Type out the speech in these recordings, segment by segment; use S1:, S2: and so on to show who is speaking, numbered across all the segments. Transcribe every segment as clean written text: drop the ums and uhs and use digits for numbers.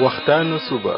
S1: waxtaanu suba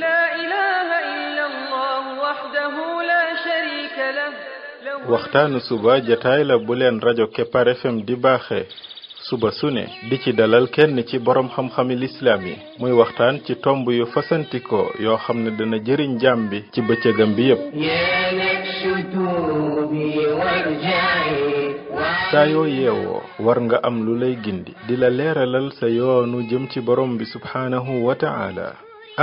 S2: لا إله إلا الله وحده لا شريك له
S1: waxtaanu suba jataay la bu leen rajo Kepar FM di baaxee suba su ne di ci dalal kenn ci borom xam-xami lislaam yi muy waxtaan ci tomb yu fasantikoo yoo xam ne dana jëriñ jaam bi ci bëccëgam bi yépp saa yoo yeewoo war nga am lu lay gindi di la leeralal sa yoonu jëm ci borom bi subhaanahu wa ta'ala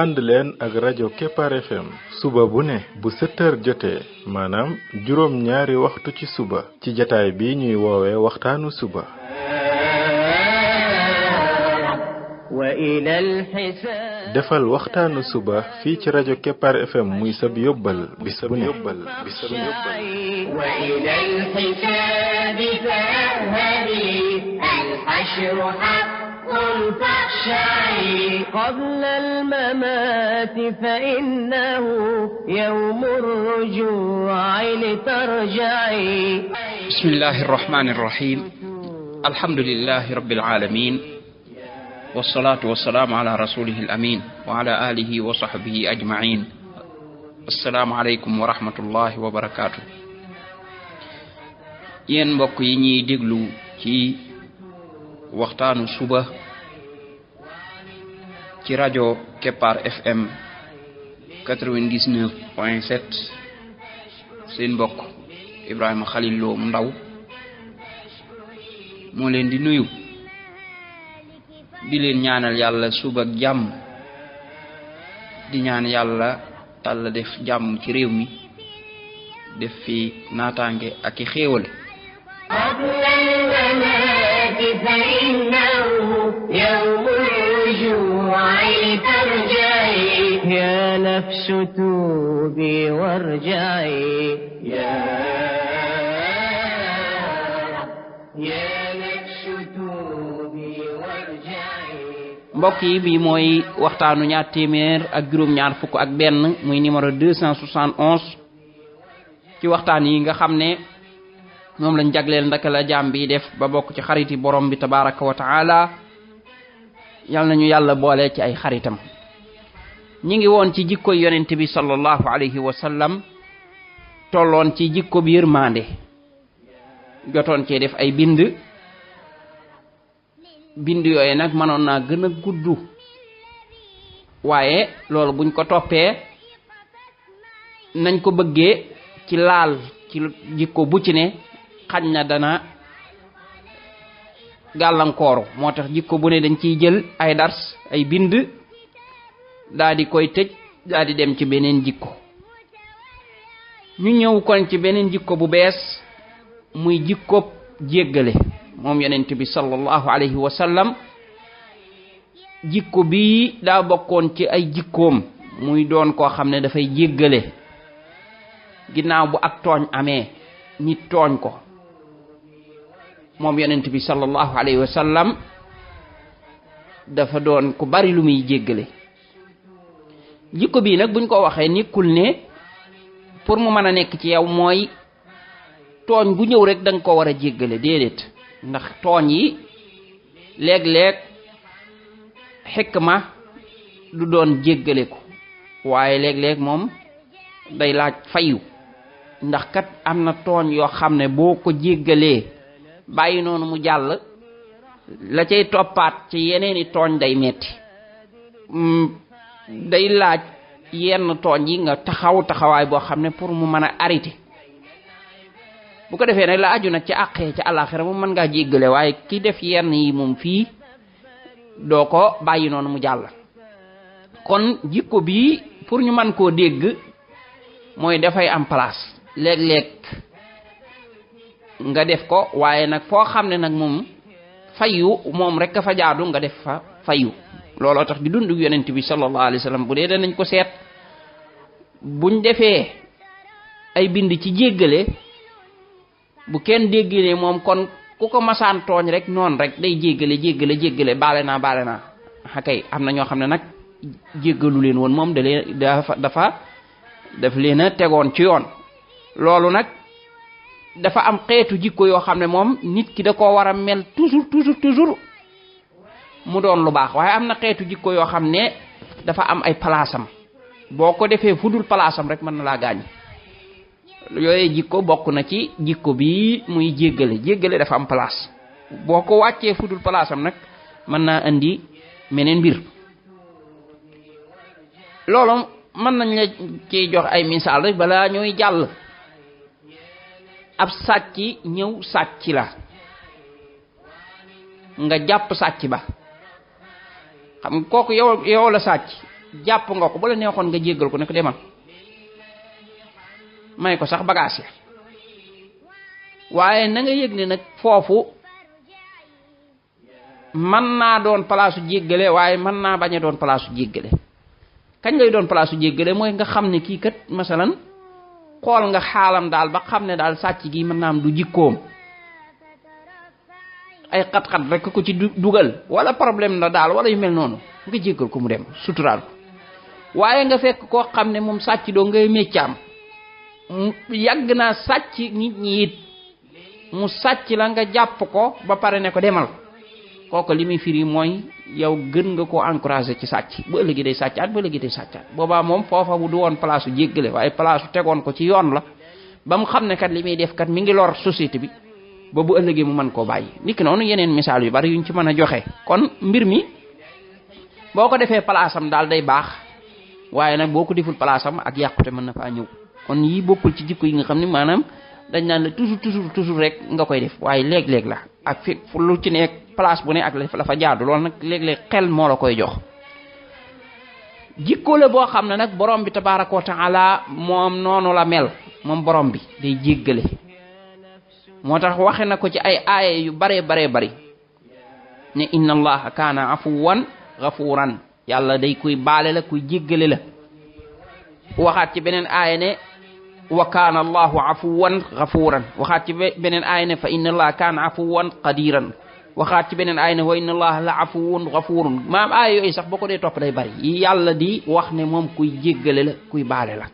S1: ànd leen ak rajo Kepar FM suba bu ne bu 7 heures jotee maanaam juróom ñaari waxtu ci suba ci jataay bi ñuy woowee waxtaanu suba defal waxtaanu suba fii ci rajo Kepar FM muy sab yóbbal bis bu ne
S2: قبل الممات فإنه يوم الرجوع لترجعي
S3: بسم الله الرحمن الرحيم الحمد لله رب العالمين والصلاة والسلام على رسوله الأمين وعلى آله وصحبه أجمعين السلام عليكم ورحمة الله وبركاته yen mbokk yi ñuy déglu ci waxtaanu suba ci rajo Kepar FM 99.7 seen mbokk Ibrahima Khalil Lo mu ndaw moo leen di nuyu di leen ñaanal yàlla suba ak jàmm di ñaan yàlla tàlla def jàmm ci réew mi def fi naataange ak i xéewal
S2: يوم الرجوع لترجعي يا نفس توبي وارجعي يا نفس توبي وارجعي
S3: mbokk yi bi mooy waxtaanu ñaar téeméer ak juróom ñaar fukk ak benn muy numéro 271 ci waxtaan yi nga xam ne moom lañ jagleel ndaka la jaam bi def ba bokk ci xariti borom bi tabaraka wa taala yal nañu yàlla boole ci ay xaritam ñi ngi woon ci jikko yonent bi sallallahu alayhi wa sallam tolloon ci jikko bi yërmande jotoon cee def ay bind yooyu nag mënoon naa gën a gudd waaye loolu buñ ko toppee nañ ko bëggee ci laal ci jikko bu ci ne xañ na dana gàllankooru moo tax jikko bu ne dañ ciy jël ay dars ay bind daa di koy tëj daa di dem ci beneen jikko ñu ñëw kon ci beneen jikko bu bees muy jikko jéggale moom yonent bi sallallahu alayhi wa sallam jikko bi daa bokkoon ci ay jikkoom muy doon koo xam ne dafay jéggale ginnaaw bu ak tooñ amee nit tooñ ko moom yonent bi sallallahu alayhi wa sallam dafa doon ku bari lu muy jéggale jikko bii nag buñ ko waxee nekkul ne pour mu mën a nekk ci yow mooy tooñ gu ñëw rek da nga ko war a jéggale déedéet ndax tooñ yi léeg-léeg xikma du doon jéggale ko waaye léeg-léeg moom day laaj fayu ndax kat am na tooñ yoo xam ne boo ko jéggalee bàyyi noonu mu jàll la cay toppaat ci yeneeni tooñ day metti day laaj yenn tooñ yi nga taxawaay boo xam ne pour mu mën a arrêter bu ko defee nag la aju nag ci àqee ci àllaaxira moom mën ngaa jéggale waaye ki def yenn yi moom fii doo ko bàyyi noonu mu jàll kon jikko bii pour ñu mën koo dégg mooy dafay am place léeg-léeg nga def ko waaye nag foo xam ne nag moom fayu moom rek a fa jaadu nga def fa fayu looloo tax di dundu yonent bi sallallahu alayhi wa sallam bu dee danañ ko seet buñ defee ay bind ci jéggale bu kenn déggalee moom kon ku ko masaan tooñ rek noonu rek day jéggale baale naa xakay am na ñoo xam ne nag jéggalu leen woon moom daf leen a tegoon ci yoon loolu nag dafa am xeetu jikko yoo xam ne moom nit ki da koo war a mel toujours mu doon lu baax waaye am na xeetu jikko yoo xam ne dafa am ay palaasam boo ko defee fudul palaasam rek mën na laa gaañ yooyu jikko bokk na ci jikko bi muy jéggale dafa am place boo ko wàccee fudul palaasam nag mën naa indi meneen mbir loolu mën nañ la ci jox ay misaal rek balaa ñooy jàll ab sàcc ñëw sàcc la nga jàpp sàcc ba xam nga kooku yow la sàcc jàpp nga ko bu la neexoon nga jéggal ko ne ko demal may ko sax bagage ya waaye na nga yëg ne nag foofu mën naa doon palaasu jéggale waaye mën naa bañ a doon palaasu jéggale kañ lay doon palaasu jéggale mooy nga xam ne kii kat masalan xool nga xaalam daal ba xam ne daal sàcc gi mën naa am du jikkoom ay xat-xat rek ko ci dugal wala problème la daal wala yu mel noonu nga jéggal ko mu dem suturaal ko waaye nga fekk koo xam ne moom sàcc doo ngay méccaam yàgg naa sàcc nit ñi it mu sàcc la nga jàpp ko ba pare ne ko demal kooku li muy firi mooy yow gën nga koo encouragé ci sàcc bu ëllëgee day sàccaat bu ëllëgee day sàccaat boobaa moom foofa bu du woon place jéggale waaye place tegoon ko ci yoon la ba mu xam ne kat li muy def kat mi ngi lor société bi ba bu ëllëgee mu mën koo bàyyi niki noonu yeneen misaal yu bari yuñ ci mën a joxe kon mbir mi boo ko defee palaasam daal day baax waaye nag boo ko deful palaasam ak yàqute mën na faa ñëw kon yi bokkul ci jikko yi nga xam ne maanaam dañ naan la toujours rek nga koy def waaye léeg-léeg la ak fi lu ci nekk place bu ne ak la fa jaadu loolu nag léeg-léeg xel moo la koy jox jikko la boo xam ne nag borom bi tabaaraka wa taala moom noonu la mel moom borom bi day jéggale moo tax waxe na ko ci ay aaya yu bare bari ne inna allaha kaana afuwan ghafuran yàlla day kuy baale la kuy jéggale la waxaat ci beneen aaya ne wa kaana allahu afuwan ghafuran waxaat ci beneen aaya ne fa inna allaha kaana afuwan qadiran waxaat ci beneen aaya ne wa inna allaha la afuwun ghafurun maam aaya yooyu sax boo ko dee topp day bari yi yàlla di wax ne moom kuy jéggale la kuy baale la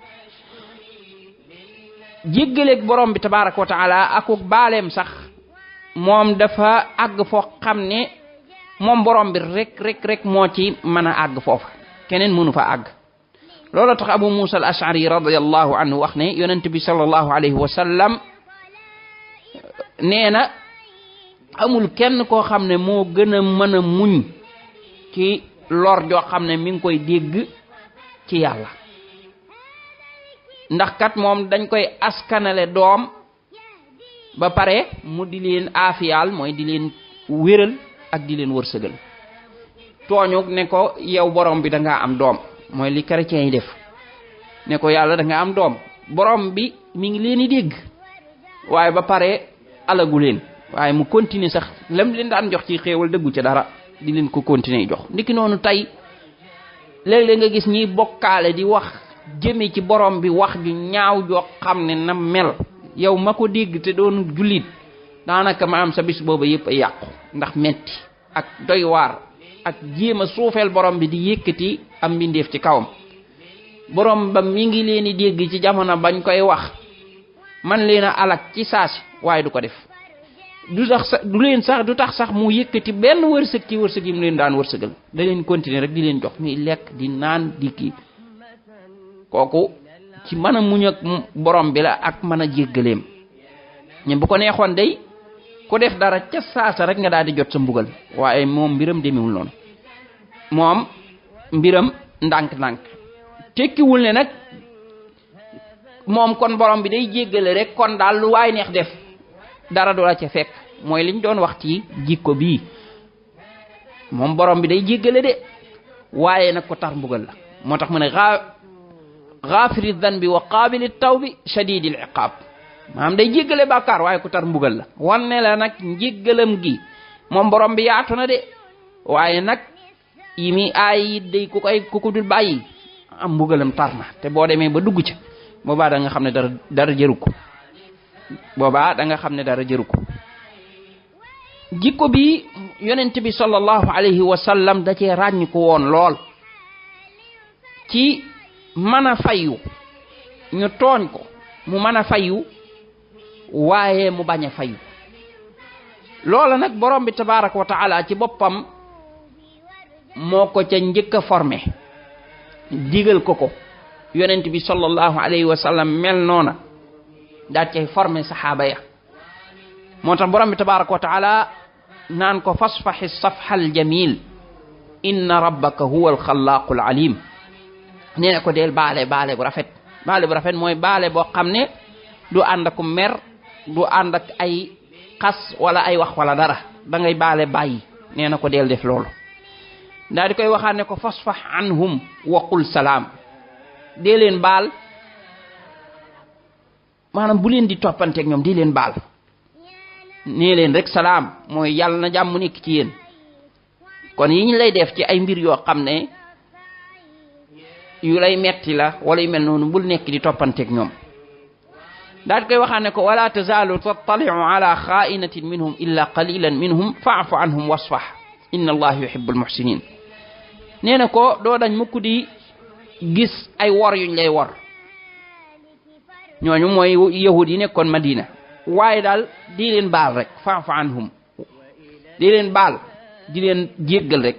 S3: jéggaleeg borom bi tabaaraka wa taala akuk baaleem sax moom dafa àgg foo xam ne moom borom bi rek moo ci mën a àgg foofa keneen mënu fa àgg loolu tax abu musa al ashari radiyallahu anhu wax ne yonent bi sallallahu alayhi wa sallam nee na amul kenn koo xam ne moo gën a mën a muñ ci lor joo xam ne mi ngi koy dégg ci yàlla ndax kat moom dañ koy askanale doom ba pare mu di leen aafiyaal mooy di leen wéral ak di leen wërsëgal tooñu ne ko yow borom bi da ngaa am doom mooy li chrétiens yi def ne ko yàlla da nga am doom borom bi mi ngi leen di dégg waaye ba pare alagu leen waaye mu continuer sax lam leen daan jox ci xéewal dëggu ca dara di leen ko continuer jox ndiki noonu tey léeg-léeg nga gis ñiy bokkaale di wax jëme ci borom bi wax ju ñaaw joo xam ne na mel yow ma ko dégg te doon jullit daanaka ma am sa bis booba yëpp a yàqu ndax metti ak doy waar ak jéem a suufeel borom bi di yëkkati am mbindeef ci kawam borom ba mi ngi leen di dégg ci jamono bañ koy wax man leen a alak ci saasi waaye du ko def du tax sax mu yëkkati benn wërsëg ci wërsëg yi mu leen daan wërsëgal da leen continuer rek di leen jox muy lekk di naan di kii kooku ci mën a muñ ak borom bi la ak mën a jéggaleem ñe bu ko neexoon day ku def dara ca saasa rek nga daal di jot sa mbugal waaye moom mbiram demewul noonu moom mbiram ndànk-ndànk tekkiwul ne nag moom kon borom bi day jéggale rek kon daal lu waay neex def dara du la ca fekk mooy liñ doon wax ci jikko bii moom borom bi day jéggale de waaye nag ko tar mbugal la moo tax mu ne ghafiri dhanbi wa qabili tawbi shadidil iqab maanaam day jéggale bàkkaar waaye ku tar mbugal la wanne la nag njéggalam gi moom borom bi yaatu na de waaye nag yi mi aay day ku ko dul bàyyi am mbugalam tar na te boo demee ba dugg ca boobaa da nga xam ne dara jëru ko jikko bi yonent bi sallallahu alayhi wa sallam da cee ràññ ko woon lool ci mën a fayu ñu tooñ ko mu mën a fayu waaye mu bañ a fayu loola nag borom bi tabaaraka wa taala ci boppam moo ko ca njëkk a formé digal ko yonent bi sallallahu alayhi wa sallam mel noona daal cay formé saxaaba ya moo tax borom bi tabaraka wa taala naan ko fasfahi safha al jamil inna rabbaka huwa al xallaaqul alim nee na ko del baale bu rafet mooy baale boo xam ne du ànd ak mer du ànd ak ay xas wala ay wax wala dara da ngay baale bàyyi nee na ko del def loolu daal di koy waxaat ne ko fasfah anhum wa qul salaam dee leen baal maanaam bu leen di toppanteeg ñoom di leen baal nee leen rek salaam mooy yàlla na jàmm nekk ci yéen kon yi ñu lay def ci ay mbir yoo xam ne yu lay metti la wala yu mel noonu bul nekk di toppanteeg ñoom daal di koy waxaat ne ko wala tazaalu tattali'u ala xaa'inatin minhum illa qalilan minhum fa'fu anhum wasfah inna allaha yuhibbul muhsinin nee na ko doo dañ mukk di gis ay wor yuñ lay wor ñooñu mooy yahud yi nekkoon Madina waaye daal di leen baal rek fa'fu anhum di leen baal di leen jéggal rek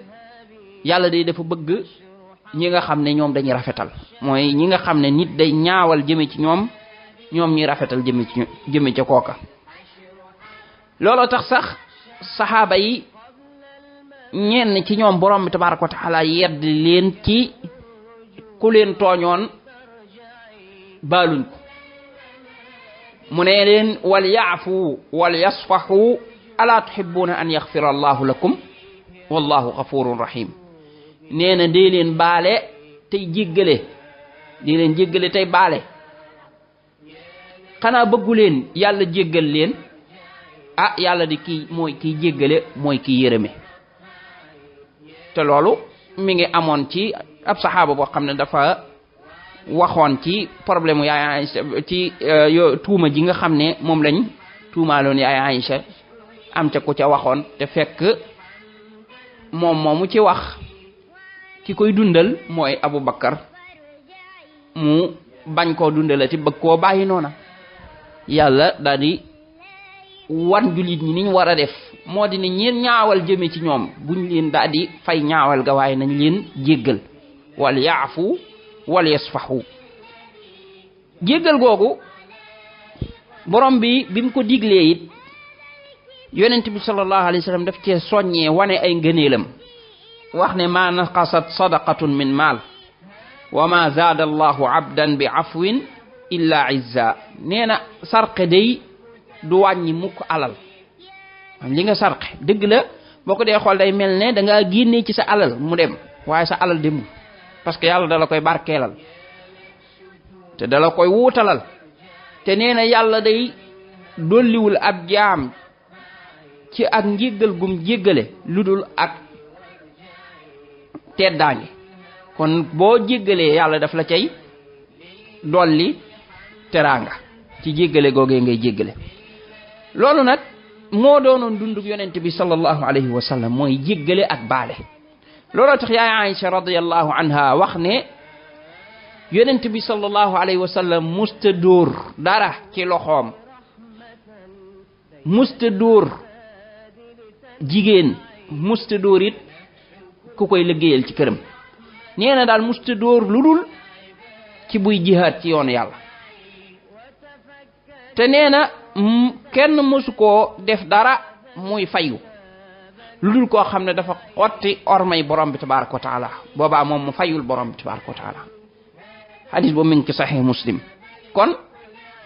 S3: yàlla day dafa bëgg ñi nga xam ne ñoom dañuy rafetal mooy ñi nga xam ne nit day ñaawal jëme ci ñoom ñuy rafetal jëme ca kooka looloo tax sax saxaaba yi ñenn ci ñoom borom bi tabaraka wa taala yedd leen ci ku leen tooñoon baaluñ ko mu ne leen wal yaafu wal yasfahu ala tuhibbuna an yaghfira allahu lakum wallahu ghafurun rahim nee na dee leen baale tey jéggale tey baale xanaa bëggu leen yàlla jéggal leen yàlla di kii mooy kiy jéggale mooy kiy yërëme te loolu mi ngi amoon ci ab saxaaba boo xam ne dafa waxoon ci problème yaay Aïcha ci tuuma ji nga xam ne moom lañ tuumaaloon yaay Aïcha am ca ku ca waxoon te fekk moom moomu ci wax ki koy dundal mooy Abu Bakar mu bañ koo dundalati bëgg koo bàyyi noona yàlla daal di wan jullit ñi niñ war a def moo di ne ñeen ñaawal jëme ci ñoom buñ leen daal di fay ñaawal ga waaye nañ leen jéggal wal yaafu wal yasfahu jéggal googu borom bi mu ko diglee it yonent bi sallallahu alayhi wa sallam daf cee soññee wane ay ngëneelam wax ne ma naqasat sadaqatun min maal wa ma zaada allahu abdan bi afwin illa izza nee na sarxe day du wàññi mukk alal li nga sarxe dëgg la boo ko dee xool day mel ne da ngaa génnee ci sa alal mu dem waaye sa alal demul parce que yàlla dala koy barkeelal te dala koy wuutalal te nee na yàlla day dolliwul ab jaam ci ak njéggal gum jéggale lu dul ak teddaange kon boo jéggalee yàlla daf la cay dolli teraanga ci jéggale googee ngay jéggale loolu nag moo doonoon dundug yonent bi sallallahu alayhi wa sallam mooy jéggale ak baale looloo tax yaay Aïcha radiyallahu anha wax ne yonent bi sallallahu alayhi wa sallam musta dóor dara ci loxoom musta dóor jigéen musta dóor it ku koy liggéeyal ci këram nee na daal musta dóor lu dul ci buy jihaad ci yoonu yàlla te nee na kenn mësu koo def dara muy fayu lu dul koo xam ne dafa xotti ormay borom bi tabaraka wa taala boobaa moom mu fayul borom bi tabaraka wa taala hadis boobu mi ngi ci saxih muslim kon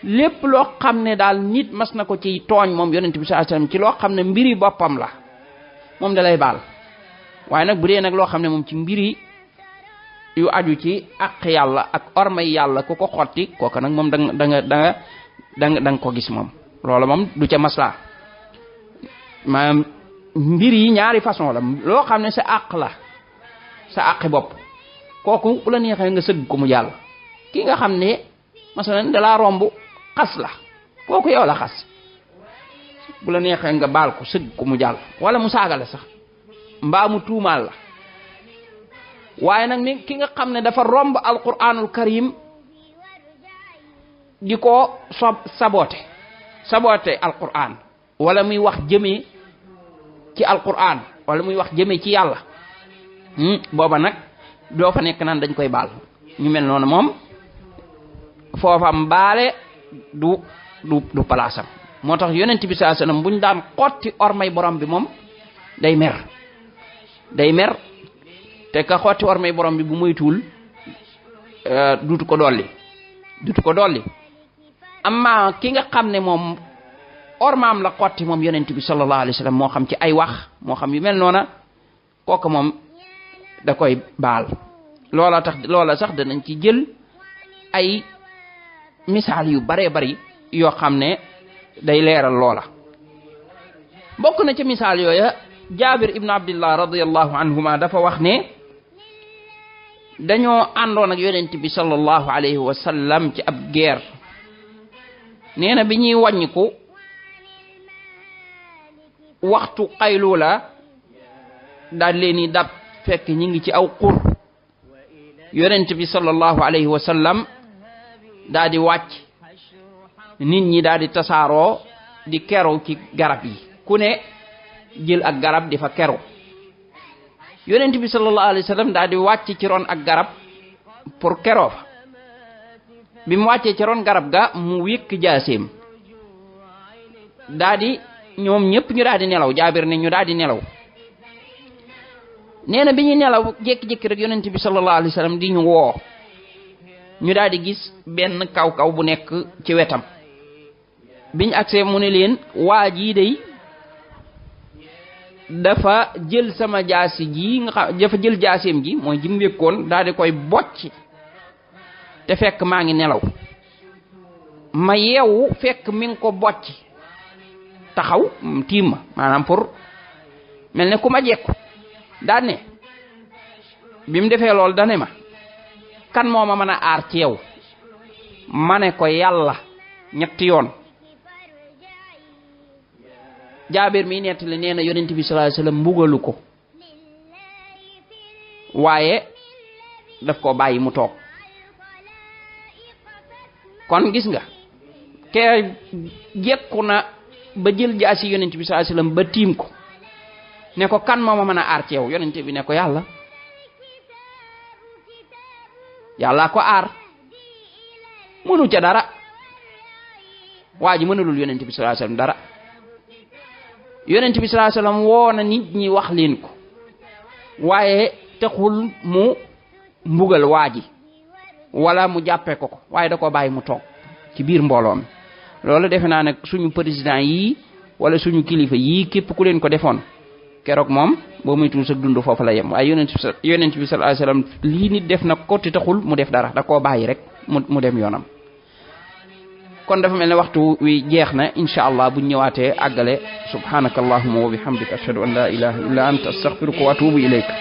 S3: lépp loo xam ne daal nit mas na ko ci tooñ moom yonent bi sallallahu alayhi wasallam ci loo xam ne mbiri boppam la moom da lay baal waaye nag bu dee nag loo xam ne moom ci mbiri yu aju ci ak yàlla ak ormay yàlla ku ko xotti kooka nag moom da nga ko gis moom loolu moom du ca masla maanaam mbir yi ñaari façon la loo xam ne sa àq la sa àqi bopp kooku bu la neexee nga sëgg ko mu jàll ki nga xam ne masalan da laa romb xas la kooku yow la xas bu la neexee nga baal ko sëgg ko mu jàll wala mu saaga la sax mbaa mu tuumaal la waaye nag ni ki nga xam ne dafa romb alquranul karim di ko sabote alquran wala muy wax jëmee ci alquran wala muy wax jëmee ci yàlla booba nag doo fa nekk naan dañ koy baal ñu mel noonu moom foofam baale du palaasam. moo tax yonent bi saa sallam buñ daan xotti ormay borom bi moom day mer te ka xotti ormay borom bi bu moytuwul dutu ko dolli amma ki nga xam ne moom ormaam la xotti moom yonent bi sallallahu alayhi wa sallam moo xam ci ay wax moo xam yu mel noona kooku moom da koy baal. loola sax danañ ci jël ay misaal yu baree bari yoo xam ne day leeral loola. bokk na ci misaal yooya Jaabir ibn Abdillah radiyallahu anhuma dafa wax ne dañoo àndoon ak yonent bi sallallahu alayhi wa sallam ci ab guerre. nee na bi ñuy wàññiku waxtu Qaylula daal leen i dab fekk ñi ngi ci aw xur yonent bi sallallahu alayhi wa sallam daal di wàcc nit ñi daal di tasaaroo di keru ci garab yi ku ne jël ak garab di fa keru yonent bi sallallahu alayhi wa sallam daal di wàcc ci ron ak garab pour keroo fa bi mu wàccee ci ron garab ga mu wékk jaaseem daal di ñoom ñëpp ñu daal di nelaw Jaabir ne ñu daal di nelaw. nee na bi ñu nelaw jékki-jékki rek yonent bi sallallahu alayhi wa sallam di ñu woo ñu daal di gis benn kaw bu nekk ci wetam biñ agsee mu ne leen waa jii day dafa jël sama jaasi ji nga xam dafa jël jaaseem ji mooy ji mu wékkoon daal di koy bocc te fekk maa ngi nelaw ma yeewu fekk mi ngi ko bocc taxaw tiim ma maanaam pour mel ne ku ma jekku daan ne bi mu defee loolu dane ma kan moo ma mën a aar ci yow ma ne ko yàlla ñetti yoon. Jaabir mi nettali nee na yonent bi sallallahu alayhi wasallam mbugalu ko waaye daf ko bàyyi mu toog. kon gis nga ke jekku na ba jël jaasi yonent bi sallallahu alayhi wasallam ba tiim ko ne ko kan moo ma mën a aar ci yow yonent bi ne ko yàlla ko aar mënu ca dara waa ji mënulul yonent bi sallallahu alayhi wasallam dara yonent bi sallallahu alayhi wasallam woo na nit ñi wax leen ko waaye taxul mu mbugal waa ji wala mu jàppee ko waaye da ko bàyyi mu toog ci biir mbooloo mi. loolu defe naa nag suñu président yii wala suñu kilifa yii képp ku leen ko defoon keroog moom boo moytuwul sa dund foofu la yem waaye yonent bi sallallahu alayhi wasallam lii nit def na ko te taxul mu def dara da koo bàyyi rek mu dem yoonam. kon dafa mel ne waxtu wi jeex na insha allah buñ ñëwaatee àggale subhanaka allahumma wa bihamdika ashhadu an la ilaha illa anta astaghfiruka wa atubu ilayka.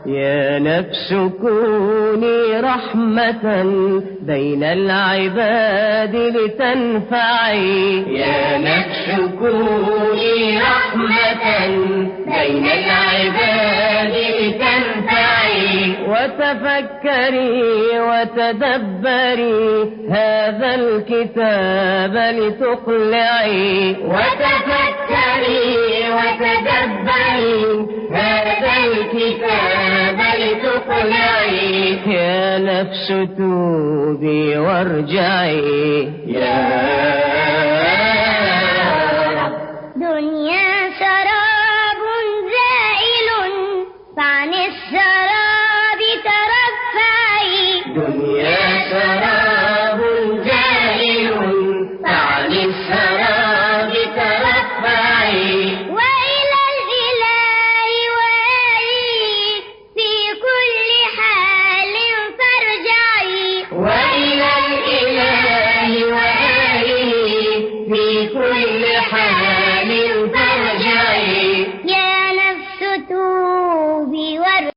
S4: يا نفس كوني رحمة بين العباد لتنفعي يا نفس كوني رحمة بين العباد لتنفعي وتفكري وتدبري هذا الكتاب لتقلعي وتفكري وتدبري هذا الكتاب لتقلعي يا نفس توبي وارجعي يا